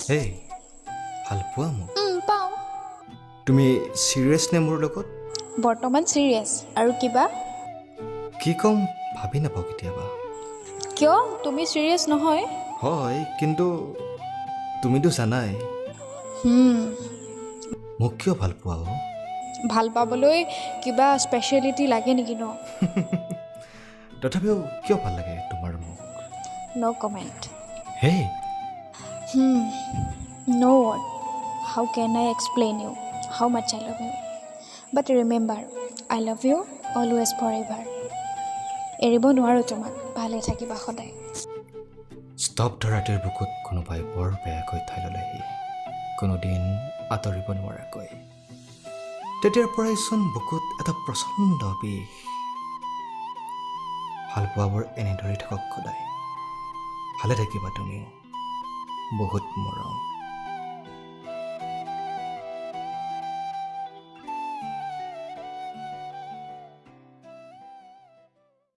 হেই, ভাল পোৱা মোক? পাওঁ। তুমি চিৰিয়াছ নে মোৰ লগত? বৰ্তমান চিৰিয়াছ। আৰু কিবা? কি ক'ম ভাবি নাপাওঁ কেতিয়াবা। কিয়, তুমি চিৰিয়াছ নহয়? হয়, কিন্তু তুমিতো জানাই। মোক কিয় ভাল পোৱা অ'? ভাল পাবলৈ কিবা স্পেচিয়েলিটি লাগে নেকি ন? তথাপিও কিয় ভাল লাগে তোমাৰ মোক? No' comment. Hey. No word. How can I explain you how much I love you? But remember, I love you always, forever. এৰিব নোৱাৰোঁ তোমাক। ভালে থাকিবা সদায়। স্তব্ধ ৰাতিৰ বুকুত কোনোবাই বৰ বেয়াকৈ ঠাই ল'লেহি, কোনোদিন আঁতৰিব নোৱাৰাকৈ। তেতিয়াৰ পৰাইচোন বুকুত এটা প্ৰচণ্ড বিষ। ভাল পোৱাবোৰ এনেদৰেই থাকক সদায়। ভালে থাকিবা তুমিও। বহুত মৰম।